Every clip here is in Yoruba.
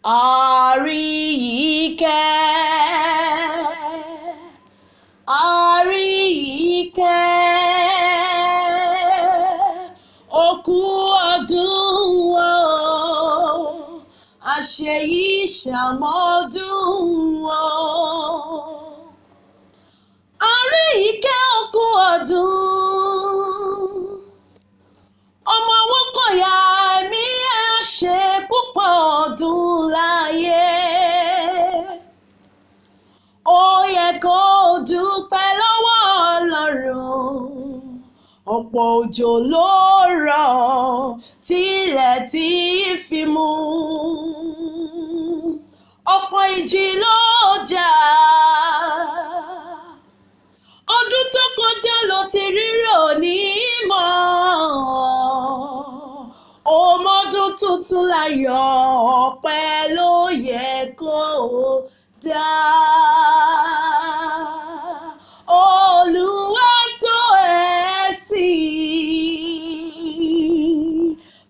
Àríyíkẹ́, Àríyíkẹ́, òkú ọdún o, àṣeyí ṣàmọ́dún o. Àríyíkẹ́ òkú ọdún, ọmọ Awókọ̀yà ẹ̀mí ẹ̀ ṣe púpọ̀ ọdún láyé. Ó yẹ kó o dúpẹ́ lọ́wọ́ Ọlọ́run, ọ̀pọ̀ òjò ló rọ̀ tilẹ̀ tí fi mú. Ọ̀pọ̀ ìjì ló jà. Ọdún tó kọjá ló ti rírò ní mọ́. Ọmọdún tuntun láyọ̀, ọpẹ́ ló yẹ kó o dá. Olúwa tó ẹ sí,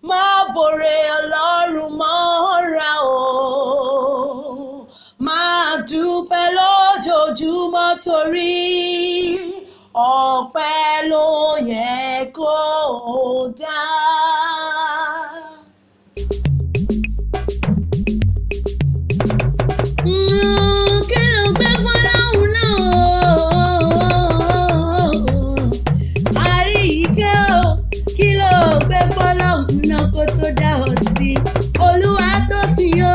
má bòrè Ọlọ́run mọ́ra o. Máa dúpẹ́ lójoojúmọ́ torí ọpẹ́ ló yẹ kó o dá. Kí ló gbé fọlọ́hún náà o? Àríyíkẹ́ o, kí ló gbé fọlọ́hún náà kó tó dá ọ sí? Olúwa tó sìn o,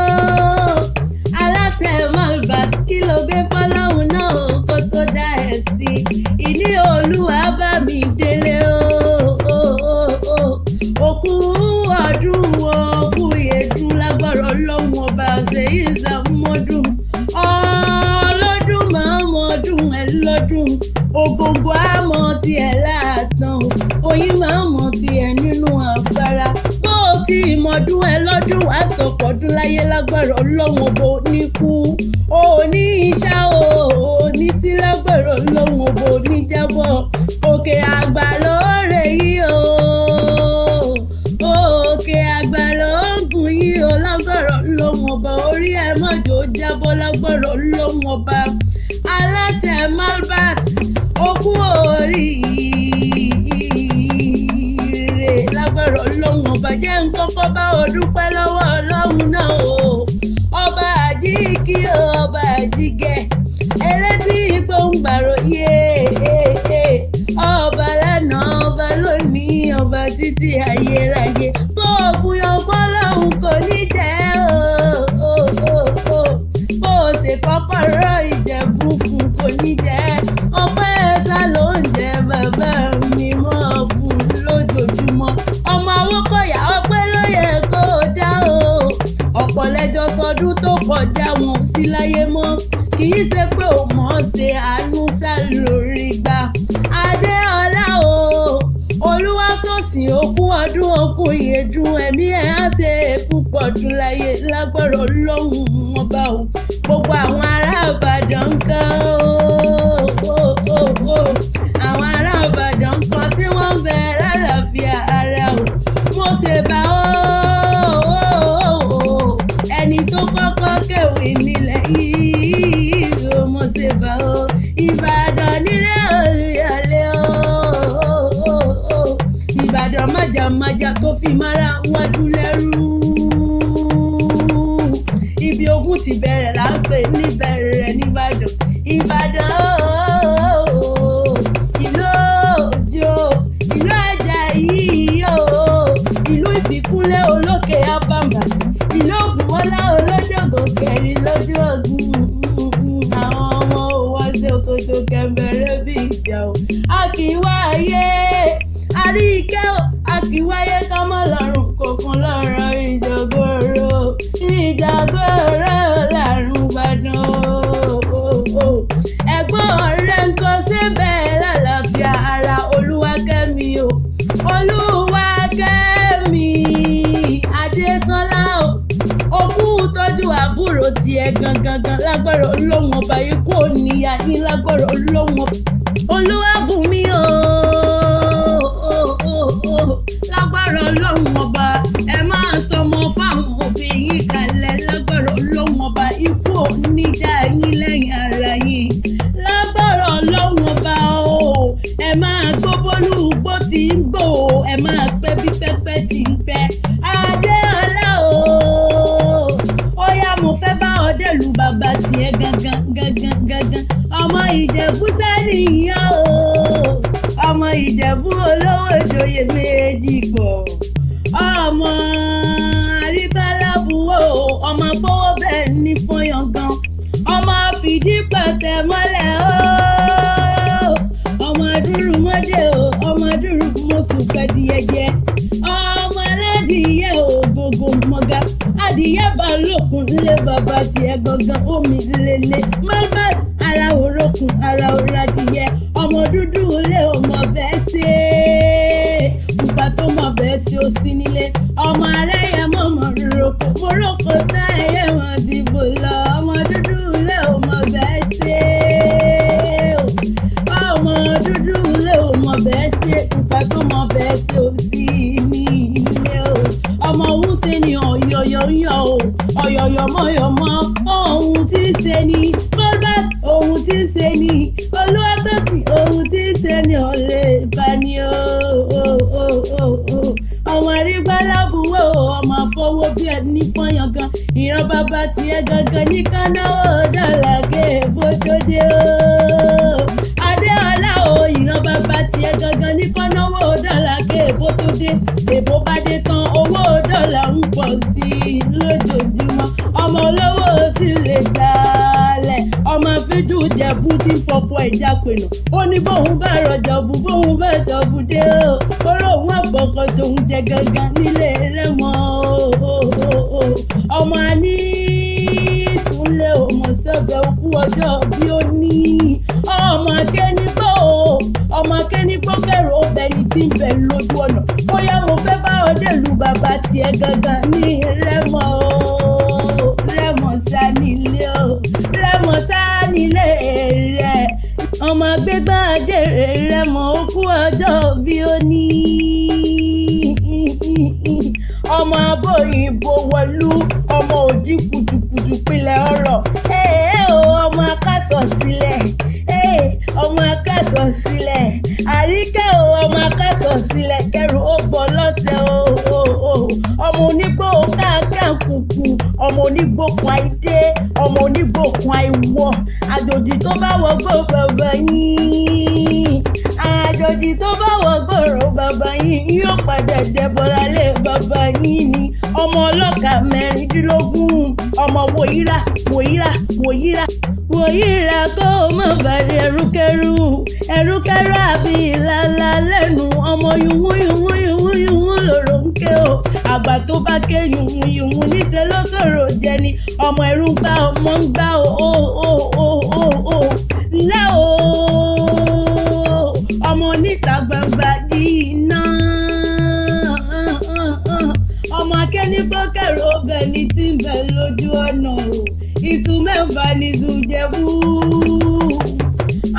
aláṣẹ Malbat, kí ló gbé fọlọ́hún náà o kó tó dá ẹ sí? Ìní Olúwa bá mi délé o. Òkú ọdún o, òkú ìyèdún lágbára Ọlọ́run ọba ṣèyí ìsàmọ́dún. Ọlọ́dún máa mọdún ẹ lọ́dún, ògòǹgò á mọ tiẹ̀ láàtàn, oyin máa mọ tiẹ̀ nínú àfárá. Bó o ti mọdún ẹ lọ́dún, àsọpọ̀dún láyé lágbára Ọlọ́run ọba oníkú. Òní iṣẹ́ o, òní tí lágbára Ọlọ́run ọba oníjábọ̀. Òkè àgbà lóore yìí o, òkè àgbà ló ń gùn yìí o lágbára Ọlọ́run ọba. Orí ẹ mọ̀jọ́ jábọ́ lágbára Ọlọ́run ọba. Aláṣẹ Malbat, okú oríire lágbára Ọlọ́run ọba. Jẹ́ ń kọ́kọ́ bá ọ dúpẹ́ lọ́wọ́ Ọlọ́run náà o. Ọba àjíkí o, ọba àjígẹ̀, elétí gbòǹgbàròyé, ọba lánàá, ọba lónìí, ọba títí ayérayé. Bó o buyọ̀ fọlọ́run kò ní jẹ́ o. Bó o ṣe kọ́kọ́rọ́ Ìjẹ̀bú fún kò ní jẹ́. Ọpẹ́ ẹ̀ta ló ń jẹ bàbá mi mọ́ fún lójoojúmọ́. Ọmọ Awókọ̀yà, ọpẹ́ ló yẹ kó o dá o. Ọ̀pọ̀ lẹ́jọ́ sọdún tó kọjá wọn sí láyé mọ́. Kì í ṣe pé ò mọ̀ ọ́ ṣe, àánú sá lórí gbà. Adéọlá o, Olúwatósìn, òkú ọdún, òkú ìyèdún, ẹ̀mí ẹ̀ á ṣe púpọ̀ ọdún láyé lágbára Ọlọ́run ọba o. Gbogbo àwọn ará Ìbàdàn ń kọ́ o. Àwọn ará Ìbàdàn ń kọ́ sí wọ́n ń bẹ lálàáfíà ara o. Mo ṣe bá o, ẹni tó kọ́kọ́ kéwì nílẹ̀ yìí o, mo ṣe bá o. Ìbàdàn nílé Olúyọ̀lé o. Ìbàdàn májàmájà tó fi mára wájú lẹ́rú. Ibi ogun ti bẹ̀rẹ̀ là ń pè níbẹ̀rẹ̀ nìbàdàn. Ìbàdàn ooo, ìlú Òjó, ìlú Àjàyí ooo, ìlú Ìbíkúnlé olókè Abambàsí, ìlú Ògúnmọ́lá olójògò kẹrin lójú ogun. Àwọn ọmọ òwò ṣòkòtò kẹ̀mbẹ̀rẹ̀ bí ìjà o. A kì í wáyé Àríkẹ́ o, a kì í wáyé kọ́mọ́ lọ́rùn kòkun lọ́rọ̀ ìjọgọ́rọ̀, ìjọgọ́rọ̀ làrùn Ìbàdàn o. Ẹ̀gbọ́n rẹ̀ ń kọ́ síbẹ̀ lálàáfíà ara. Olúwakẹ́mi o, Olúwakẹ́mi Adésánlá o, òkú tọ́jú àbúrò tiẹ̀ gangan lágbára Ọlọ́run ọba. Ikú òníyà yín lágbára Ọlọ́run ọba. Olúwàbùnmi o, lágbára Ọlọ́run ọba, ẹ máa sọmọ fáwọn òbí yín kalẹ̀ lágbára Ikú ò ní dá yín lẹ́yìn ara yín lágbára Ọlọ́run Ọba o. Ẹ máa gbó bólú bó ti ń gbò ó, ẹ máa pẹ́ bí pẹ́pẹ́ ti ń pẹ́. Adéọlá o, ó yá, mo fẹ́ bá ọ dèlù bàbá tiẹ̀ gangan gangan gangan. Ọmọ Ìjẹ̀bú sẹ́niyàn o, ọmọ Ìjẹ̀bú olówó ìjòyè méjì pọ̀, ọmọ àríbálábùwò, ọmọ fọwọ́ bẹ́ẹ̀ ní fọyán gan, ọmọ fìdí pẹ̀tẹ̀ mọ́lẹ̀ o, ọmọ dúró mọ́dé o, ọmọ dúró mọ́sùn pẹ̀díyẹjẹ, ọmọ aládìyẹ ògógó mọ́gá adìyẹ bá lókun lé bàbá tiẹ̀ gangan omi lélẹ̀ malbat ara òrókun ara òradìyẹ, ọmọ dúdú lé ọmọ bẹ́ẹ̀ ṣe pupa tó mọ̀ bẹ́ẹ̀ ṣe ó sí nílé, ọmọ arẹ́yẹ mọ̀mọ́ roko moroko tá ẹyẹ wọn ti bò lọ, ọmọ dúdú lé ọmọ bẹ́ẹ̀ ṣe, ọmọ dúdú lé ọmọ bẹ́ẹ̀ ṣe pupa tó mọ̀ bẹ́ẹ̀ ṣe ó sí ní ilé o, ọmọ òun ṣe ni ọ̀yọ̀yọ̀ ń yọ o, ọ̀yọ̀yọ̀ mọ̀yọ̀mọ́ ohun tí ń ṣe ni bọ́lá, ohun tí ń ṣe ni Olúwatósìn, ohun tí ń ṣe ni ọ̀lẹ́ bá ní o. Ọmọ àrígbálábùwò, ọmọ àfọwọ́ bí ẹni fọyán gan, ìran bàbá tiẹ̀ gangan ní kánáwó dọ́là kéèbó tó dé o. Adéọlá o, ìran bàbá tiẹ̀ gangan ní kánáwó dọ́là kéèbó tó dé. Èbó bá dé tán, owó dọ́là ń pọ̀ sí i lójoojúmọ́, ọmọ olówó sì lè jalè, ọmọ fídùn jẹ̀bú tí ń fọpọ̀ ẹ̀já pinnu, ó ní bóun bá rọjòbù bóun bá jọ̀bù dé o, ó lóun àfọkọ tòun jẹ gangan nílé Rẹ́mọ o. Ọmọ àní túnlé ọmọ sẹ́gbẹ̀ òkú ọjọ́ bí ó ní, ọmọ akénígbó o, ọmọ akénígbó kẹrù obìnrin tí ń bẹ lójú ọ̀nà. Bóyá mo fẹ́ bá ọ dèlù bàbá tiẹ̀ gangan ní Rẹ́mọ o, Rẹ́mọ sá nílé o, Rẹ́mọ sá nílé rẹ̀, ọmọ gbégbá jèrè Rẹ́mọ òkú ọjọ́ bí ó ní, ọmọ abóyìnbó wọlú, ọmọ òjì kùtùkùtù pilẹ̀ ọ̀rọ̀ ee o, ọmọ akásọ̀ sílẹ̀ ee, ọmọ akásọ̀ sílẹ̀ àríkẹ́ o, ọmọ akásọ̀ sílẹ̀ kẹrù ó bọ̀ lọ́sẹ̀ o o o, ọmọ onígbò káàkiri, ọmọ onígbòkun àìdé, ọmọ onígbòkun àìwọ̀, àjòjì tó bá wọgbó bàbá yín, àjòjì tó bá wọgbòrò bàbá yín yóò padà dẹbọra lé bàbá yín ni. Ọmọ ọlọ́kà 16, ọmọ wòyíra wòyíra wòyíra wòyíra kó o má bàrẹ̀ ẹrúkẹ́rú ẹrúkẹ́rú àbí ìlàlà lẹ́nu, ọmọ yùwún yùwún yùwún yùwún lòrò ń ké o, àgbà tó bá ké yùwún yùwún níṣẹ́ ló sọ̀rọ̀ jẹni, ọmọ ẹrú ń gbá ọmọ ń gbá o o o o o o ńlẹ́ o, ọmọ oníta gbangba di iná, ọmọ akẹ́nigbọ́kẹ̀rọ obìnrin tí ń bẹ lójú ọ̀nà o, ìtú mẹ́fà ní ìtújẹ̀bú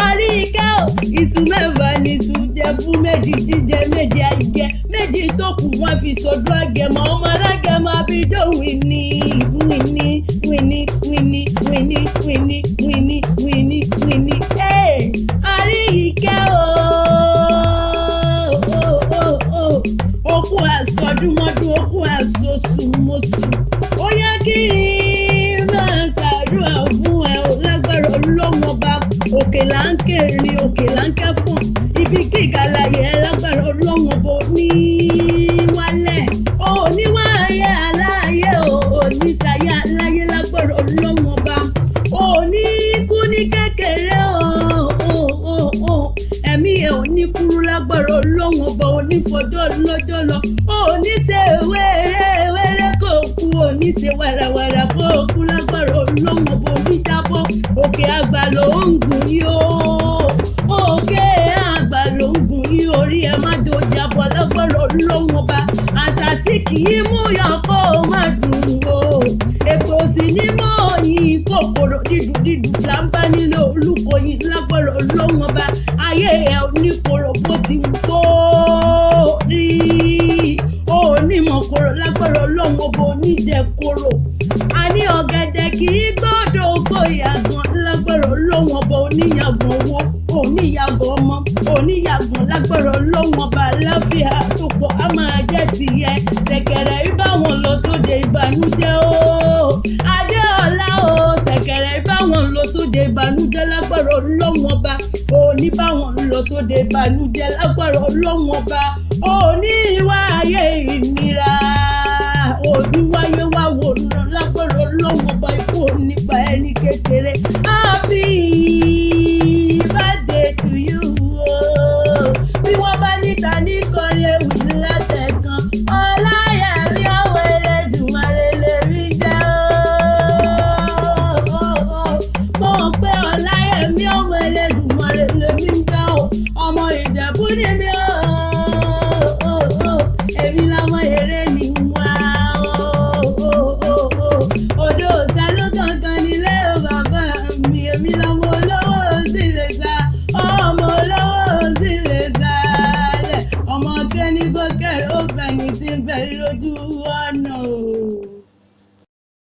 àríkẹ́ o, ìtú mẹ́fà ní ìtújẹ̀bú, méjì jíjẹ méjì àìjẹ méjì tó kù wọ́n fi sọdún àgẹ̀mọ́, ọmọ alágẹ̀mọ́ abidjan wìní wìní wìní wìní wìní wìní wìní wìní wìní àríkẹ́ o, okú àsọdúnmọ́dún, okú àsosùmọ́sù, ó yá kí n máa ṣàdúrà fún ẹ o lágbára Ọlọ́run Ọba, òkè là ń kéré, òkè là ń kẹ́ fún ibi gíga láyé ẹ lágbára Ọlọ́run Ọba, òní wálẹ̀ òní wáyé aláyé o, òní sáyé aláyé lágbára Ọlọ́run Ọba, òní kú ní kékeré o, ẹ̀mí ẹ̀ ò ní kúrú lágbára Ọlọ́run Ọba, òní fọjọ́ lọ́jọ́ lọ, òní ṣe wéré wéré kò kú, òní ṣe wàràwàrà kò kú lágbára Ọlọ́run Ọba, òní jábọ́, òkè àgbà ló ń gùn yí o, òkè àgbà ló ń gùn yí, orí ẹ má jò jábọ́ lágbára Ọlọ́run Ọba, àṣàṣì kì í mú yàn kó o má dùn o, ètò òsì ní mọ́ òyìn kòkòrò dídùn dídùn là ń bá nílò Olúkòyìn lágbára Ọlọ́run Ọba, ayé ẹ ò ní korò bó ti ń kó rí, onímọ̀ korò lágbára Ọlọ́run Ọba, oníjẹ korò. Àní ọ̀gẹ̀dẹ̀ kì í gbọ́ Lágbára Ọlọ́run Ọba, àlàáfíà tó pọ̀ á máa jẹ́ tìyẹ. Tẹ̀kẹ̀rẹ̀ ibà wọn lọ sóde ìbànújẹ́ o, Adéọlá o. Tẹ̀kẹ̀rẹ̀ ibà wọn lọ sóde ìbànújẹ́. Lágbára Ọlọ́run Ọba, òní bá wọn lọ sóde ìbànújẹ́. Lágbára Ọlọ́run Ọba, òní wá ayé ìnira, òní wáyé wá wòran. Lágbára Ọlọ́run Ọba, ikú nípa ẹni kékeré. Happy birthday to you o. Bí wọ́n bá níta ní kọrin ewì látẹ̀kan, Ọláyẹmí ọmọ Elédùmarè lèmi jẹ́ o. Mo pé Ọláyẹmí ọmọ Elédùmarè lèmi jẹ́ o. Ọmọ Ìjẹ̀bú ni mi o. Èmi lọmọ eré ni wá o. Odò òsàlù kankan nílé bàbá mi. Èmi lọmọ olówó sì lè sá, ọmọ olówó sì lè sálẹ̀, ọmọ kẹ́ni gòkè ó fẹ̀yìn tí ń bẹ lójú.